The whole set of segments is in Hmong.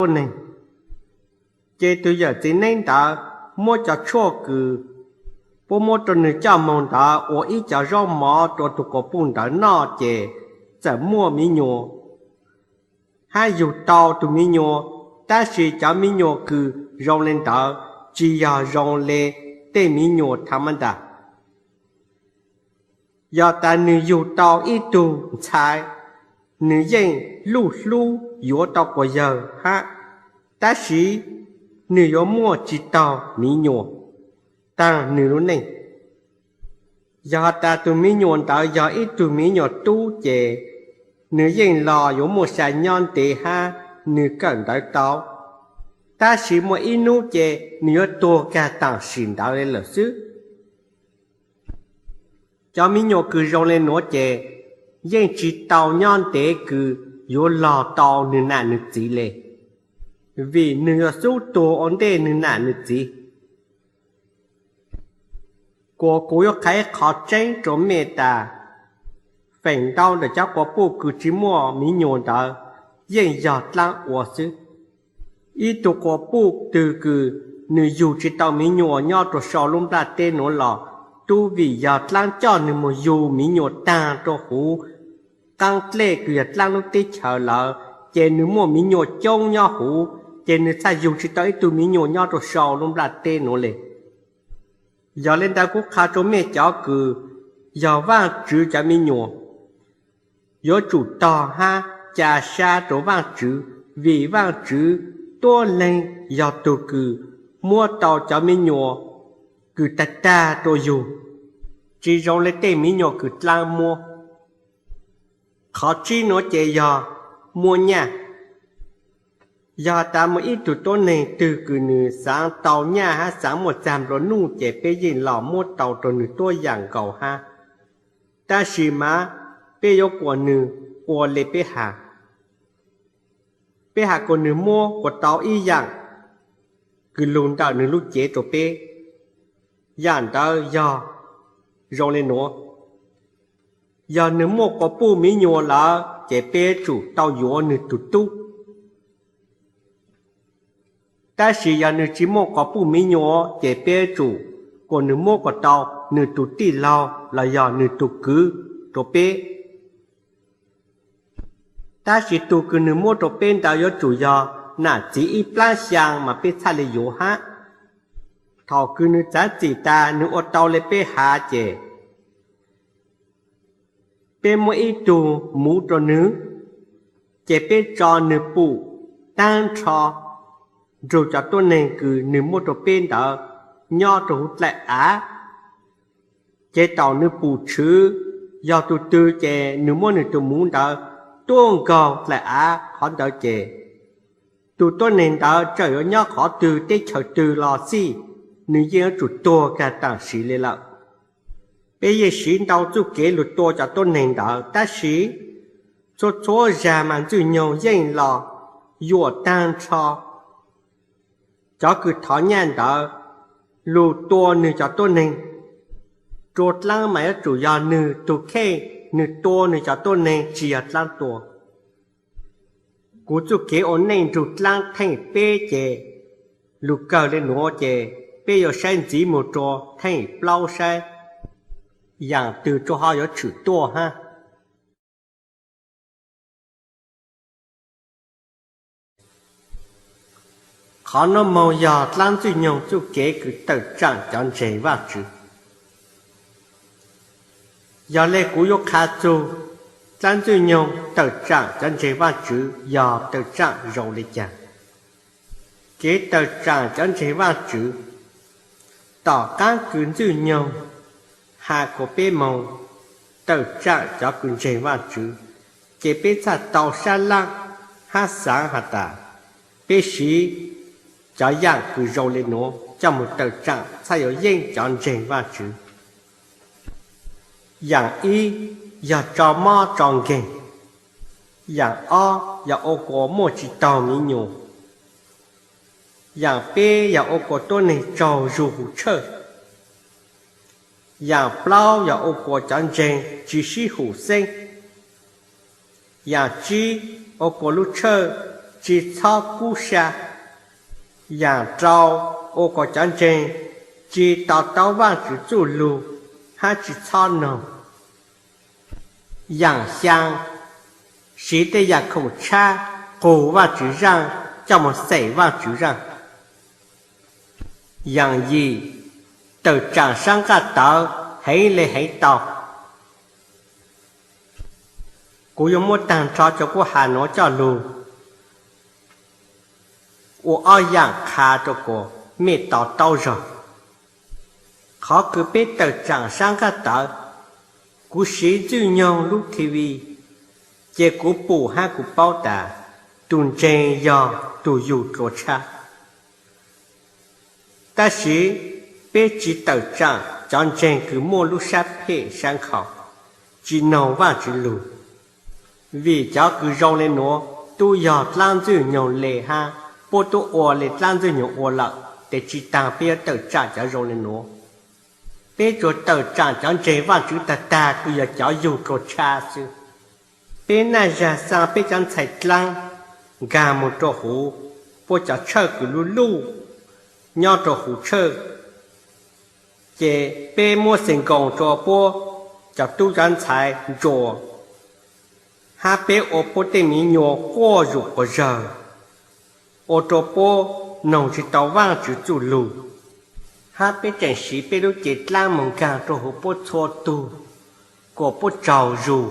tuab neeg. Ces tus yawm txiv neeb ntawd muab cov tshuaj kws puab muab rua nwg coj moog ntawd ua ib co zaub mov rua tug quas puj ntawd noj ces txawm muaj mi nyuas hab yug tau tug mi nyuas, tab sis cov mi nyuas kws zoo le ntawd tsi yog zoo le tej mi nyuas tha ma ntas. Yog tas nwg yug tau ib tug ntxhais, nwg yeej luj hlub yuav tau quas yawg hab, tab sis nwg yuav muaj tsi taug mi nyuas taag nwg lub neej. Yog has tas tug mi nyuas ntawd yog ib tug mi nyuas tub ces nwg yeej los yuav muaj xya nyob ntev hab nwg kawm ntawv tau, tab sis muaj ib nub ces nwg yuav tuag kag taam sim ntawd le lawm xwb. Cov mi nyuas kws zoo le nuav ces yeej tsi tau nyob ntev kws yuav log tau nwg nam nwg txiv le, vim nwg yuav xub tuag ua ntej nwg nam nwg txiv. Kuas kuv yuav qha ib qhov tseeb rua mej tas, feem ntau ntawm cov quas puj kws tsi muaj mi nyuas ntawd yeej yog dlaab ua xwb. Ib tug quas puj twg kws nwg yug tsi tau mi nyuas nyob rua sau lub nplaj teb nuav los, tub vim yog dlaab coj nwg moog yug mi nyuas taag rua huv qaab dlej kws yog dlaab lub teb chaws lawm, ces nwg muaj mi nyuas coob nyob huv, ces nwg txhaj yug tsi tau ib tug mi nyuas nyob rua sau lub nplaj teb nuav le. Yog le ntawd kuv qha rua mej cov kws yog Vaajtswv cov mi nyuas, yuav tsum tog hab ca sab rua Vaajtswv, vim Vaajtswv tuab leeg yog tug kws muab tau cov mi nyuas kws tag tag rua yug, tsi zoo le tej mi nyuas kws dlaab muab. Qhov tsib nuav ces yog muab nyaj. Yog tas muaj ib tug tuab neeg twg kws nwg xaav tau nyaj hab xaav muaj txag nplua nuj ces peb yeej los muab tau rua nwg tuab yaam nkaus hab. Tab sis mas peb yuav kuas nwg ua le peb has. Peb has kuas nwg muab kuas tau ib yaam kws lug ntawm nwg lub cev rua peb, yaam ntawd yog zoo le nuav. Yog nwg muaj quas puj mi nyuas lawm ces peb yuav tsum tau yuav nwg tug tub. Tab sis yog nwg tsi muaj quas puj mi nyuas ces peb yuav tsum kuas nwg muab kuas tau nwg tug tij laug los yog nwg tug kwv rua peb. Tab sis tug kws nwg muab rua peb ntawd yuav tsum yog nam txiv ib plaab xyaa mas peb txhaj le yuav hab. Thaum kws nwg txav txim tas nwg ua tau le peb has ces peb muab ib tug muv rua nwg, ces peb tso nwg pum taag nrho nrug cov tuab neeg kws nwg muab rua peb ntawd nyob rua huv dlaim av. Ces thaum nwg pum tshwv yog tug twg ces nwg muab nwg tug muv ntawd tuaj nkaug dlaim av qhov ntawd ces tug tuab neeg ntawd txawm yuav nyob qhov twg teb chaws twg los xij, nwg yeej yuav tsum tuag kag taam sim le lawm. Peb yeej siv ntau txuj kev lug tua cov tuab neeg ntawd tab sis txhua txhua zag mas Ntxwj Nyoog yeej los yuam taag nrho cov kws thov nyaj ntawd lug tua nwg cov tuab neeg. Rua dlaab mas yuav tsum yog nwg tug kheej nwg tua nwg cov tuab neeg tsi yog dlaab tua. Kuv txuj kev ua neej nrug dlaab theej peb ces lug kawg le nuav ces peb yuav saib ntxiv moog rua theej plaub saib yaam twg rua ho yuav tshwm tuaj hab. Qhov nuav moog yog dlaab Ntxwj Nyoog txuj kev kws tawm tsaam cov ntseeg Vaajtswv. Yog le kuv yuav qha txug dlaab Ntxwj Nyoog tawm tsaam cov ntseeg Vaajtswv yog tawm tsaam zoo le caag. Kev tawm tsaam cov ntseeg Vaajtswv, tom qaab kws Ntxwj Nyoog has kuas peb moog tawm tsaam cov kws ntseeg Vaajtswv, ces peb txhaj tau sab laaj hab xaav has tas peb siv cov yaam kws zoo le nuav coj moog tawm tsaam txhaj yuav yeej cov ntseeg Vaajtswv. Yaam ib yog tso mob tso nkeeg. Yaam ob yog ua kuas muaj tsi taug mi nyuas. Yaam peb yog ua kuas tuab neeg tsaug zug huv tshawj. Yaam plaub yog ua kuas cov ntseeg tsi sib hum xeeb. Yaam tsib ua kuas lub tshawj tsis txhob kub sa. Yaam rau, ua kom cov ntseeg tsis to taub Vaajtswv txuj lug hab tsis txhob noog. Yaam xyaa, siv tej yaam khoom tshab qug Vaajtswv zaaj coj moog xeem Vaajtswv zaaj. Yaam yim, tawm tsaam sab nqaj tawv heev le heev tau. Kuv yuav muab taag nrho cov kuv has nuav coj lug ua ob yaam qha rua kuas mej to taub zog. Qhov kws peb tawm tsaam sab nqaj tawv, kuv siv Ntxwj Nyoog lub TV, ces kuv pum hab kuv paub tas tug ntseeg yog tug yug dlua tshab. Tab sis peb tsis tawm tsaam cov ntseeg kws muaj lub sab phem sab nkhaus, tsis noog Vaajtswv lug. Vim cov kws zoo le nuav tub yog dlaab Ntxwj Nyoog le hab puab tub ua le dlaab Ntxwj Nyoog ua lawm, tes tsis taag peb yuav tawm tsaam cov zoo le nuav. Peb tsuas tawm tsaam cov ntseeg Vaajtswv tag tag kws yog cov yug dlua tshab xwb. Peb naj zag xaa peb cov ntxhais dlaab nkaag moog rua huv puab cov tshawj kws luj luj nyob rua huv tshawj, ces peb muab xes nkoos rua puab cov tub cov ntxhais ntsuas, hab peb ua puab tej miv nyuas quaj zug quas zawg, ua rua puab noog tsis tau Vaajtswv txuj lug. Hab peb tseem siv peb lub cev dlaab moog nkaag rua huv puab txhua tug, kuas puab tsaug zug.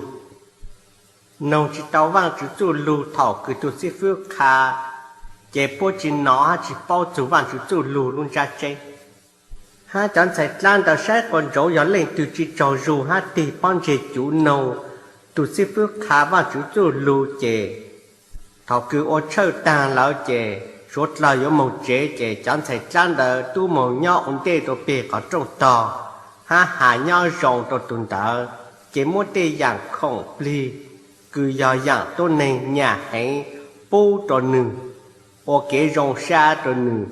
Noog tsis tau Vaajtswv txuj lug thaum kws tug xib fwb qha, ces puab tsis nov hab tsis paub txug Vaajtswv txuj lug lub ntsab tseeb. Hab cov ntxhais dlaab ntawd saib quas ntsoov yog leej twg tsis tsaug zug hab tig pob ntseg cuv noog tug xib fwb qha Vaajtswv txuj lug ces thaum kws ua tshawj taag lawm ces suav dlawg yuav moog tsev ces cov ntxhais dlaab ntawd tub moog nyob ua ntej rua peg qhov rooj tog, hab has nyob zoo rua tug ntawd, ces muab tej yaam khoom plig kws yog yaam tuab neeg nyam heev pub rua nwg, ua kev zoo sab rua nwg.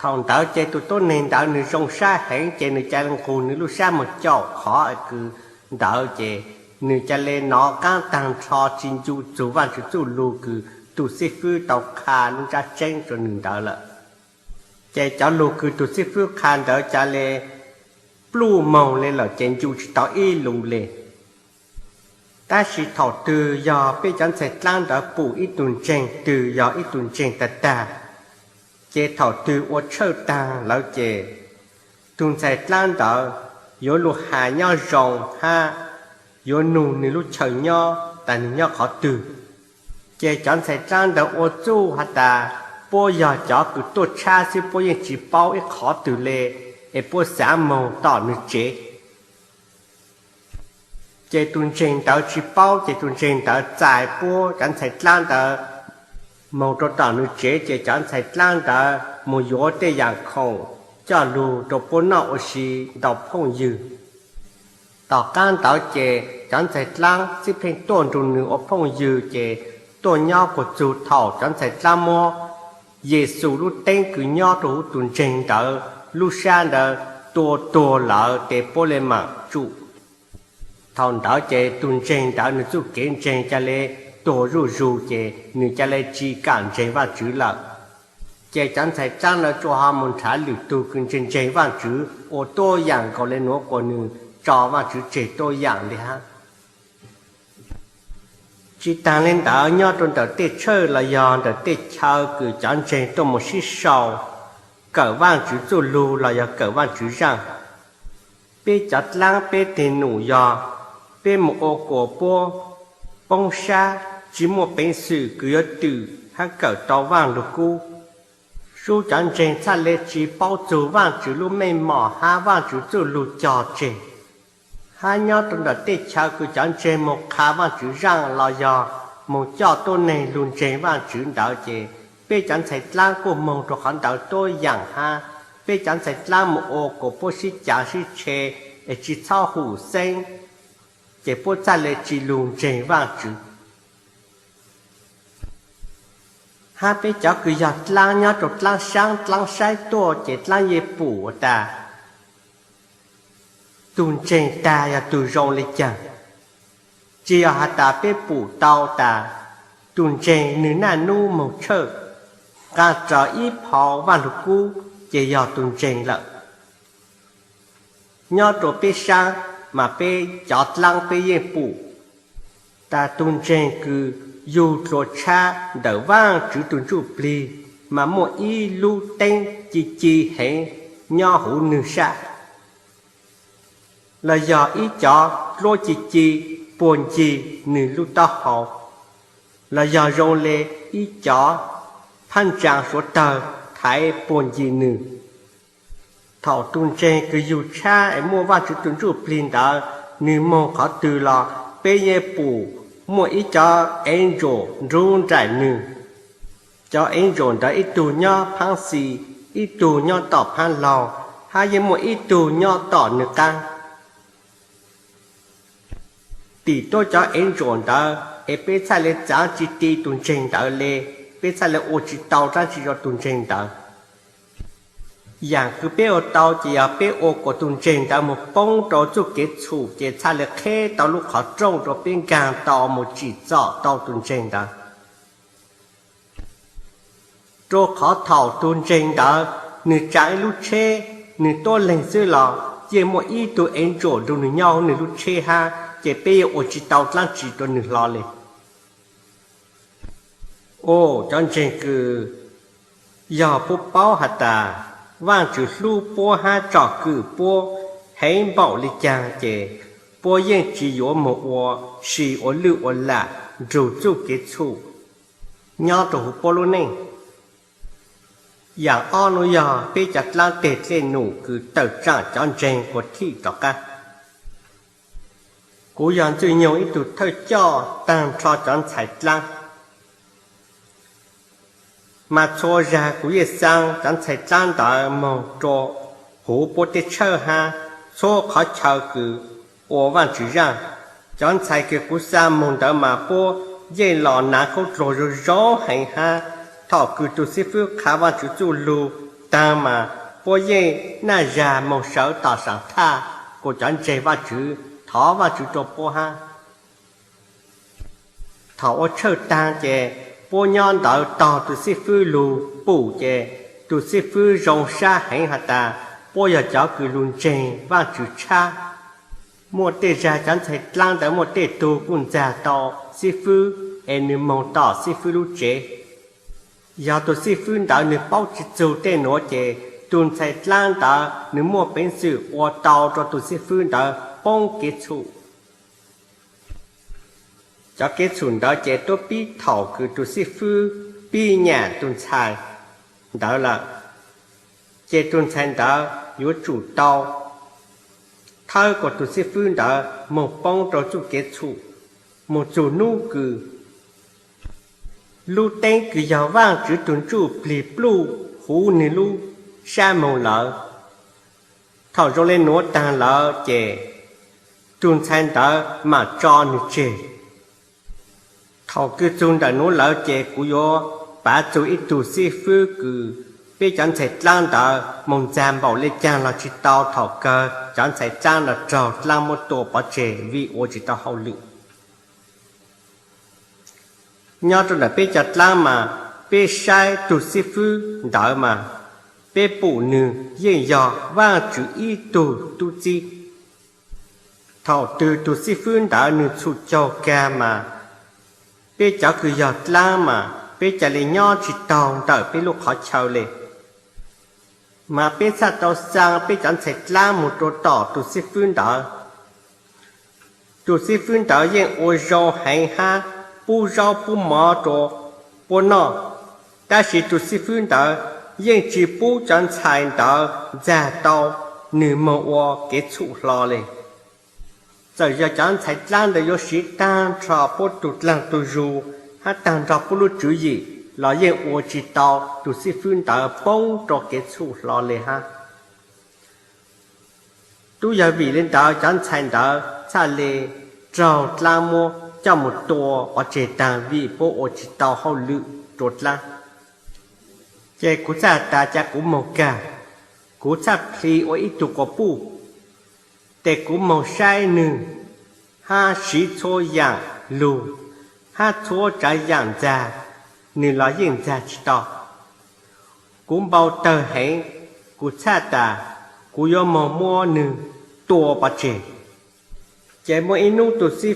Thaum ntawd ces tug tuab neeg ntawd nwg zoo sab heev ces nwg ca le nqug nwg lub sab moog caum qhov kws ntawd ces nwg ca le nov qaab taag nrho tsis ncu txug Vaajtswv txuj lug kws tug xib fwb tau qha lub ntsab tseeb rua nwg ntawd lawm. Ces cov lug kws tug xib fwb qha ntawd ca le pluj moog le lawm ces ncu tsis tau ib lus le. Tab sis thaum twg yog peb cov ntxhais dlaab ntawd pum ib tug ntseeg twg yog ib tug ntseeg tag tag, ces thaum twg ua tshawj taag lawm ces tug ntxhais dlaab ntawd yuav lug has nyob zoo hab yuav nug nwg lub chaw nyob tas nwg nyob qhov twg. Ces cov ntxhais dlaab ntawd ua txuj has tas puab yog cov kws tuaj tshab xwb, puab yeej tsis paub ib qhov twg le, es puab xaav moog tom nwg tsev. Ces tug ntseeg ntawd tsis paub, ces tug ntseeg ntawd txais puab cov ntxhais dlaab ntawd moog rua tom nwg tsev, ces cov ntxhais dlaab ntawd moog yuav tej yaam khoom coj lug rua puab noj ua si ntau phooj ywg. Tom qaab ntawd ces cov ntxhais dlaab xib pheej tuaj nrug nwg ua phooj ywg, ces tuaj nyob kuas txug thaum cov ntxhais dlaab muab Yexus lub teeb kws nyob rua huv tug ntseeg ntawd lub sab ntawd tua tuag lawm tes puab le maam tsum. Thaum ntawd ces tug ntseeg ntawd nwg txuj kev ntseeg ca le tuag zuj zug, ces nwg ca le tsis kaam ntseeg Vaajtswv lawm. Ces cov ntxhais dlaab ntawd tsuas ho moog nrhav lwm tug kws ntseeg ntseeg Vaajtswv ua tuab yaam nkaus le nuav kuas nwg tso Vaajtswv tseg tuab yaam le hab. Tsis taag le ntawd, nyob rua ntawm tej tshawj los yog ntawm tej chaw kws cov ntseeg tuaj moog sib sau kawm Vaajtswv txuj lug los yog kawm Vaajtswv zaaj, peb cov dlaab peb teg num yog peb moog ua kuas puab poob sab, tsis muaj peev xwm kws yuav twm hab kawm tau Vaaj Lug Kub. Sub cov ntseeg txhaj le tsis paub txug Vaajtswv lub meej mom hab Vaajtswv txuj lug cog tseg. Hab nyob rua ntawm tej chaw kws cov ntseeg moog qha Vaajtswv zaaj los yog moog coj tuab neeg lug ntseeg Vaajtswv ntawd ces peb cov ntxhais dlaab kuj moog rua qhov ntawd tuab yaam hab peb cov ntxhais dlaab moog ua kuas puab sib caav sib tshe es tsis txhob hum xeeb, ces puab txhaj le tsis lug ntseeg Vaajtswv. Hab peb cov kws yog dlaab nyob rua dlaab saab dlaab saib tuaj ces dlaab yeej pum tas tug ntseeg tag yog tug zoo le caag. Tsis yog has tas peb pum tau tas Tus ntseeg nws naj nub moog tshawj, nqaa raws ib phau Vaaj Lug Kub ces yog tus ntseeg lawm. Nyob rua peb saab mas peb cov dlaab peb yeej pum tas tus ntseeg kws yug dlua tshab ntawm Vaajtswv tug Ntsuj Plig mas muaj ib lub teeb ci ci heev nyob huv nwg sab, los yog ib cov dluab ci ci puag ncig nwg lub taub hau, los yog zoo le ib cov phaab ntsaa suav tawg thaiv puag ncig nwg. Thaum tus ntseeg kws yug tshab es muaj Vaajtswv tug Ntsuj Plig ntawd, nwg moog qhov twg los peb yeej pum muaj ib cov angel nrug nraim nwg. Cov angel ntawd ib tug nyob phaab xis, ib tug nyob tom phaab laug, hab yeej muaj ib tug nyob tom nwg qaab. Tim tuab cov angel ntawd es peb txhaj le txaav tsi ti tus ntseeg ntawd le, peb txhaj le ua tsi tau dlaab tsi rua tus ntseeg ntawd. Yaam kws peb ua tau ces yog peb ua kuas tus ntseeg ntawd moog poob rua txuj kev txhum ces txhaj le qheb tau lub qhov rooj rua peb nkaag tau moog tsim txom tau tus ntseeg ntawd. Rua qhov thaum tus ntseeg ntawd nwg tsaav ib lub tsheb, nwg tuab leeg xwb los yeej muaj ib tug angel nrug nwg nyob huv nwg lub tsheb hab, ces peb yeej ua tsi tau dlaab tsi rua nwg hlo le. Ua cov ntseeg kws yog puab paub has tas Vaajtswv hlub puab hab tsom kwm puab heev npaum le caag ces puab yeej tsi yuav moog ua si ua lwj ua lam nrug txuj kev txhum nyob rua huv puab lub neej. Yaam ob nub yog peb cov dlaab teg dlej num kws tawm tsaam cov ntseeg puag thim rov qaab. Kuv yog Ntxwj Nyoog ib tug thawj coj taag nrho cov ntxhais dlaab, mas txhua zag kuv yeej xaa cov ntxhais dlaab ntawd moog rua huv puab teb tshawj hab txhua qhov chaw kws ua Vaajtswv zaaj. Cov ntxhais kws kuv xaa moog ntawd mas puab yeej los naav khaub dluag zoo zoo heev hab thaum kws tus xib fwb qha Vaajtswv txuj lug taag mas puab yeej naj zag moog sawv tom saam thaj kuas cov ntseeg Vaajtswv thov Vaajtswv rua puab hab. Thaum ua tshawj taag ces puab nyob ntawd tog tus xib fwb lug pum ces tus xib fwb zoo sab heev has tas puab yog cov kws lug ntseeg Vaajtswv tshab. Muaj tej zag cov ntxhais dlaab ntawd muaj tej tug kuj ntxag tau xib fwb es nwg moog tom xib fwb lub tsev. Yog tus xib fwb ntawd nwg paub tsi txug tej nuav ces tus ntxhais dlaab ntawd nwg muaj peev xwm ua tau rua tus xib fwb ntawd poob kev txhum. Cov kev txhum ntawd ces tuab pib thaum kws tus xib fwb pib nyam tus ntxhais ntawd lawm, ces tus ntxhais ntawd yuav tsum tau thawb kuas tus xib fwb ntawd moog poob rua txuj kev txhum, moog txug nub kws lub teeb kws yog Vaajtswv tug Ntsuj Plig pluj huv nwg lub sab moog lawm. Thaum zoo le nuav taag lawm ces tus ntxhais ntawd maam tso nwg tseg. Thaum kws txug ntawm nuav lawm ces kuv yuav pav txug ib tug xib fwb kws peb cov ntxhais dlaab ntawd moog ntxag npaum le caag los tsi tau thaum kawg cov ntxhais dlaab los raug dlaab muab tua pov tseg vim ua tsi tau hauj lwm. Nyob rau ntawm peb cov dlaab mas peb saib tug xib fwb ntawd mas peb pum nwg yeej yog Vaajtswv ib tug tub txib. Thaum twg tus xib fwb ntawd nwg txhum caug kag mas peb cov kws yog dlaab mas peb ca le nyob tsi taug ntawm peb lub qhov chaw le. Mas peb txhaj tau xaa peb cov ntxhais dlaab moog rua tom tus xib fwb ntawd. Tus xib fwb ntawd yeej ua zoo heev hab pub zaub pub mov rua puab noj, tab sis tus xib fwb ntawd yeej tsi pub cov ntxhais ntawd ntxag tau nwg moog ua kev txhum hlo le. Txawm yog cov ntxhais dlaab ntawd yuav siv taag nrho puab tug dlaag tug zug hab taag nrho puab lub tswv yim los yeej ua tsi tau tus xib fwb ntawd poob rua kev txhum hlo le hab. Tub yog vim le ntawd cov ntxhais ntawd txhaj le raug dlaab muab coj moog tua pov tseg taag vim puab ua tsi tau hauj lwm rua dlaab. Ces kuv txhaj tas ca kuv moog kag, kuv txhaj plhis ua ib tug quas puj, tes kuv moog saib nwg hab siv txhua yaam lug hab txhua tsaav yaam ntxag, nwg los yeej ntxag tsi tau. Kuv npau tawg heev, kuv txhaj tas kuv yuav moog muab nwg tua pov tseg. Ces muaj ib nub tus xib